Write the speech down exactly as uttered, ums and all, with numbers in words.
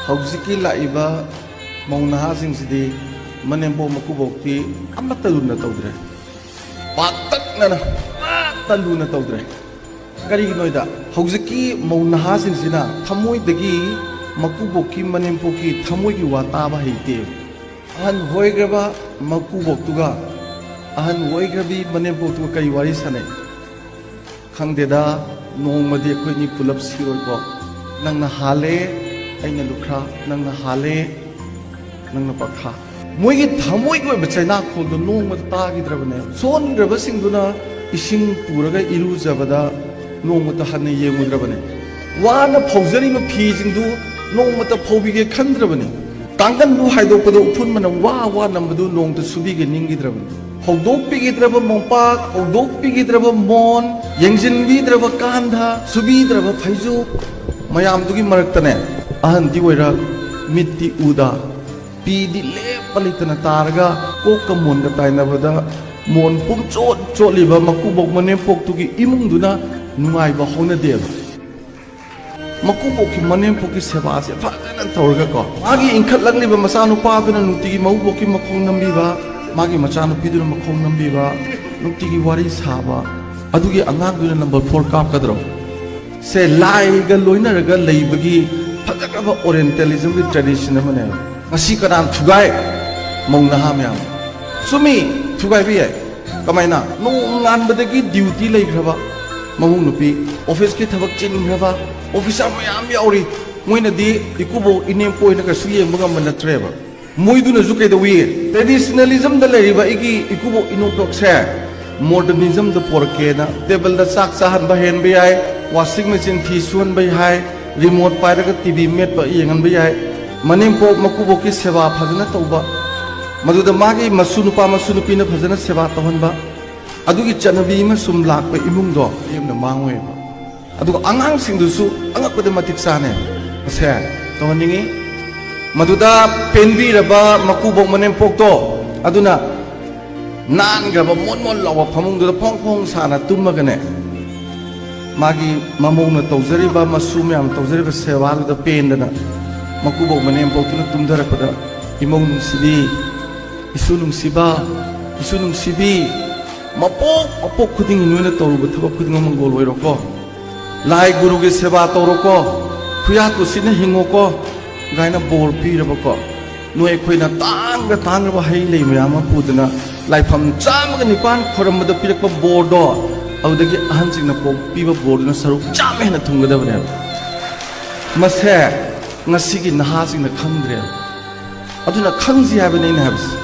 ꯍꯧꯖꯤꯛꯀꯤ ꯂꯥꯛꯏꯕ ꯃꯧ ꯅꯍꯥꯁꯤꯡꯁꯤꯗꯤ ꯃꯅꯦꯝꯄꯣꯛ ꯃꯀꯨꯕꯣꯛꯇꯤ ꯑꯃꯠꯇ ꯂꯨꯅ ꯇꯧꯗ꯭ꯔꯦ꯫ ꯄꯥꯛꯇꯛꯅꯅ ꯑꯃꯠꯇ ꯂꯨꯅ ꯇꯧꯗ꯭ꯔꯦ꯫ ꯀꯔꯤꯒꯤꯅꯣꯗ, ꯍꯧꯖꯤꯛꯀꯤ ꯃꯧ ꯅꯍꯥꯁꯤꯡꯁꯤꯅ ꯊꯃꯣꯏꯗꯒꯤ ꯃꯀꯨꯕꯣꯛꯀꯤ ꯃꯅꯦꯝꯄꯣꯛꯀꯤ ꯊꯃꯣꯏꯒꯤ ꯋꯥ ꯇꯥꯕ ꯍꯩꯇꯦ꯫ ꯑꯍꯟ ꯑꯣꯏꯈ꯭ꯔꯕ ꯃꯀꯨꯕꯣꯛꯇꯨꯒ ꯑꯍꯟ ꯑꯣꯏꯈ꯭ꯔꯕꯤ ꯃꯅꯦꯝꯄꯣꯛꯇꯨꯒ ꯀꯔꯤ ꯋꯥꯔꯤ ꯁꯥꯟꯅꯩ? "ꯈꯪꯗꯦꯗ, ꯅꯣꯡꯃꯗꯤ ꯑꯩꯈꯣꯏꯅꯤ ꯄꯨꯂꯞ ꯁꯤꯔꯣꯏꯀꯣ? ꯅꯪꯅ ꯍꯥꯜꯂꯦ, ꯑꯩꯅ ꯂꯨꯈ꯭ꯔꯥ, ꯅꯪꯅ ꯍꯥꯜꯂꯦ, ꯅꯪꯅ ꯄꯥꯈꯥ"꯫ ꯃꯣꯏꯒꯤ ꯊꯃꯣꯏꯒꯤ ꯑꯣꯏꯕ ꯆꯩꯅꯥꯈꯣꯜꯗꯣ ꯅꯣꯡꯃꯗ ꯇꯥꯈꯤꯗ꯭ꯔꯕꯅꯦ꯫ ꯁꯣꯟꯈ꯭ꯔꯕꯁꯤꯡꯗꯨꯅ ꯏꯁꯤꯡ ꯄꯨꯔꯒ ꯏꯔꯨꯖꯕꯗ ꯅꯣꯡꯃꯇ ꯍꯟꯅ ꯌꯦꯡꯉꯨꯗ꯭ꯔꯕꯅꯦ꯫ ꯋꯥꯅ ꯐꯧꯖꯔꯤꯕ ꯐꯤꯁꯤꯡꯗꯨ ꯅꯣꯡꯃꯇ ꯐꯧꯕꯤꯒꯦ ꯈꯟꯗ꯭ꯔꯕꯅꯤ꯫ ꯀꯥꯡꯒꯟꯗꯨ ꯍꯥꯏꯗꯣꯛꯄꯗ ꯎꯐꯨꯟ ꯃꯅꯝ ꯋꯥ ꯋꯥ ꯅꯝꯕꯗꯨ ꯅꯣꯡꯃꯇ ꯁꯨꯕꯤꯒꯦ ꯅꯤꯡꯈꯤꯗ꯭ꯔꯕꯅꯤ꯫ ꯍꯧꯗꯣꯛꯄꯤꯈꯤꯗ꯭ꯔꯕ ꯃꯣꯝꯄꯥꯛ, ꯍꯧꯗꯣꯛꯄꯤꯈꯤꯗ꯭ꯔꯕ ꯃꯣꯟ, ꯌꯦꯡꯁꯤꯟꯕꯤꯗ꯭ꯔꯕ ꯀꯥꯟꯙ, ꯁꯨꯕꯤꯗ꯭ꯔꯕ ꯐꯩꯖꯨꯞ ꯃꯌꯥꯝꯗꯨꯒꯤ ꯃꯔꯛꯇꯅꯦ, ꯑꯍꯟꯗꯤ ꯑꯣꯏꯔꯛ, ꯃꯤꯠꯇꯤ ꯎꯗ, ꯄꯤꯗꯤ ꯂꯦꯞꯄ ꯂꯩꯇꯅ ꯇꯥꯔꯒ ꯀꯣꯛꯀ ꯃꯣꯟꯒ ꯇꯥꯏꯅꯕꯗ ꯃꯣꯟ ꯄꯨꯝꯆꯣꯠ ꯆꯣꯠꯂꯤꯕ ꯃꯀꯨꯕꯣꯛ ꯃꯅꯦꯝꯄꯣꯛꯇꯨꯒꯤ ꯏꯃꯨꯡꯗꯨꯅ ꯅꯨꯡꯉꯥꯏꯕ ꯍꯧꯅꯗꯦꯕ꯫ ꯃꯀꯨꯕꯣꯛꯀꯤ ꯃꯅꯦꯝꯄꯣꯛꯀꯤ ꯁꯦꯕꯥꯁꯦ ꯐꯖꯅ ꯇꯧꯔꯒꯀꯣ, ꯃꯥꯒꯤ ꯏꯟꯈꯠꯂꯛꯂꯤꯕ ꯃꯆꯥꯅꯨꯄꯥꯗꯨꯅ ꯅꯨꯡꯇꯤꯒꯤ ꯃꯀꯨꯕꯣꯛꯀꯤ ꯃꯈꯣꯡ ꯅꯝꯕꯤꯕ, ꯃꯥꯒꯤ ꯃꯆꯥꯅꯨꯄꯤꯗꯨꯅ ꯃꯈꯣꯡ ꯅꯝꯕꯤꯕ, ꯅꯨꯡꯇꯤꯒꯤ ꯋꯥꯔꯤ ꯁꯥꯕ, ꯑꯗꯨꯒꯤ ꯑꯉꯥꯡꯗꯨꯅ ꯅꯝꯕꯔ ꯐꯣꯔ ꯀꯥꯞꯀꯗ꯭ꯔꯣ? ꯁꯦ, ꯂꯥꯏꯒ ꯂꯣꯏꯅꯔꯒ ꯂꯩꯕꯒꯤ ꯐꯖꯈ꯭ꯔꯕ ꯑꯣꯔꯤꯌꯦꯟꯇꯦꯂꯤꯖꯝꯒꯤ ꯇ꯭ꯔꯦꯗꯤꯁꯟ ꯑꯃꯅꯦꯕ꯫ ꯉꯁꯤ ꯀꯅꯥꯅ ꯊꯨꯒꯥꯏ? ꯃꯧ ꯅꯍꯥ ꯃꯌꯥꯝ꯫ ꯆꯨꯝꯃꯤ, ꯊꯨꯒꯥꯏꯕ ꯌꯥꯏ꯫ ꯀꯃꯥꯏꯅ? ꯅꯣꯡꯉꯥꯟꯕꯗꯒꯤ ꯗ꯭ꯌꯨꯇꯤ ꯂꯩꯈ꯭ꯔꯕ ꯃꯃꯧ ꯅꯨꯄꯤ, ꯑꯣꯐꯤꯁꯀꯤ ꯊꯕꯛ ꯆꯤꯟꯈ꯭ꯔꯕ ꯑꯣꯐꯤꯁꯥꯔ ꯃꯌꯥꯝ ꯌꯥꯎꯔꯤ꯫ ꯃꯣꯏꯅꯗꯤ ꯏꯀꯨꯕꯣꯛ ꯏꯅꯦꯝꯄꯣꯏꯅ ꯀꯩꯁꯨ ꯌꯦꯡꯕ ꯉꯝꯕ ꯅꯠꯇ꯭ꯔꯦꯕ꯫ ꯃꯣꯏꯗꯨꯅꯁꯨ ꯀꯩꯗꯧꯏ? ꯇ꯭ꯔꯦꯗꯤꯁꯅꯦꯂꯤꯖꯝꯗ ꯂꯩꯔꯤꯕ ꯑꯩꯒꯤ ꯏꯀꯨꯕꯣꯛ ꯏꯅꯦꯝꯄꯣꯛꯁꯦ ꯃꯣꯗꯔꯅꯤꯖꯝꯗ ꯄꯣꯔꯛꯀꯦꯅ ꯇꯦꯕꯜꯗ ꯆꯥꯛ ꯆꯥꯍꯟꯕ ꯍꯦꯟꯕ ꯌꯥꯏ, ꯋꯥꯁꯤꯡ ꯃꯦꯆꯤꯟ ꯐꯤ ꯁꯨꯍꯟꯕ ꯌꯥꯏ, ꯔꯤꯃꯣꯠ ꯄꯥꯏꯔꯒ ꯇꯤ ꯚꯤ ꯃꯦꯠꯄ ꯌꯦꯡꯍꯟꯕ ꯌꯥꯏ꯫ ꯃꯅꯦꯝꯄꯣꯛ ꯃꯀꯨꯕꯣꯛꯀꯤ ꯁꯦꯕꯥ ꯐꯖꯅ ꯇꯧꯕ, ꯃꯗꯨꯗ ꯃꯥꯒꯤ ꯃꯁꯨ ꯅꯨꯄꯥ ꯃꯁꯨ ꯅꯨꯄꯤꯅ ꯐꯖꯅ ꯁꯦꯕꯥ ꯇꯧꯍꯟꯕ, ꯑꯗꯨꯒꯤ ꯆꯠꯅꯕꯤ ꯑꯃ ꯁꯨꯝ ꯂꯥꯛꯄ ꯏꯃꯨꯡꯗꯣ ꯂꯦꯝꯅ ꯃꯥꯡꯉꯣꯏꯕ꯫ ꯑꯗꯨꯒ ꯑꯉꯥꯡꯁꯤꯡꯗꯨꯁꯨ ꯑꯉꯛꯄꯗ ꯃꯇꯤꯛ ꯆꯥꯅ ꯃꯁꯦ ꯇꯧꯍꯟꯅꯤꯡꯉꯤ꯫ ꯃꯗꯨꯗ ꯄꯦꯟꯕꯤꯔꯕ ꯃꯀꯨꯕꯣꯛ ꯃꯅꯦꯝꯄꯣꯛꯇꯣ ꯑꯗꯨꯅ ꯅꯥꯟꯈ꯭ꯔꯕ ꯃꯣꯟ ꯃꯣꯟ ꯂꯥꯎꯕ ꯐꯃꯨꯡꯗꯨꯗ ꯐꯣꯡ ꯐꯣꯡ ꯁꯥꯅ ꯇꯨꯝꯃꯒꯅꯦ, ꯃꯥꯒꯤ ꯃꯃꯧꯅ ꯇꯧꯖꯔꯤꯕ, ꯃꯁꯨ ꯃꯌꯥꯝ ꯇꯧꯖꯔꯤꯕ ꯁꯦꯕꯥꯗꯨꯗ ꯄꯦꯟꯗꯅ ꯃꯀꯨꯕꯣꯛ ꯃꯅꯦꯝꯕꯣꯛꯇꯨꯅ ꯇꯨꯝꯊꯔꯛꯄꯗ, "ꯏꯃꯧ ꯅꯨꯡꯁꯤꯕꯤ, ꯏꯁꯨ ꯅꯨꯡꯁꯤꯕ, ꯏꯁꯨ ꯅꯨꯡꯁꯤꯕꯤ, ꯃꯄꯣꯛ ꯃꯄꯣꯛ ꯈꯨꯗꯤꯡꯒꯤ ꯅꯣꯏꯅ ꯇꯧꯔꯨꯕ ꯊꯕꯛ ꯈꯨꯗꯤꯡꯃꯛ ꯃꯪꯒꯣꯜ ꯑꯣꯏꯔꯣꯀꯣ, ꯂꯥꯏ ꯒꯨꯔꯨꯒꯤ ꯁꯦꯕꯥ ꯇꯧꯔꯣꯀꯣ, ꯈꯨꯌꯥ ꯇꯨꯁꯤꯟꯅ ꯍꯤꯡꯉꯣꯀꯣ" ꯀꯥꯏꯅ ꯕꯣꯔ ꯄꯤꯔꯕꯀꯣ꯫ ꯅꯣꯏ ꯑꯩꯈꯣꯏꯅ ꯇꯥꯡꯒ ꯇꯥꯡꯈ꯭ꯔꯕ ꯍꯩ ꯂꯩ ꯃꯌꯥꯝ ꯑꯃ ꯄꯨꯗꯅ ꯂꯥꯏꯐꯝ ꯆꯥꯝꯃꯒ ꯅꯤꯄꯥꯟ ꯈꯣꯏꯔꯝꯕꯗ ꯄꯤꯔꯛꯄ ꯕꯣꯔꯗꯣ, ꯑꯗꯨꯗꯒꯤ ꯑꯍꯟꯁꯤꯡꯅ ꯄꯣꯛ ꯄꯤꯕ ꯕꯣꯔꯗꯨꯅ ꯁꯔꯨꯛ ꯆꯥꯝꯃ ꯍꯦꯟꯅ ꯊꯨꯡꯒꯗꯕꯅꯦꯕ꯫ ꯃꯁꯦ ꯉꯁꯤꯒꯤ ꯅꯍꯥꯁꯤꯡꯅ ꯈꯪꯗ꯭ꯔꯦꯕ꯫ ꯑꯗꯨꯅ ꯈꯪꯁꯤ ꯍꯥꯏꯕꯅꯤ ꯑꯩꯅ ꯍꯥꯏꯕꯁꯦ꯫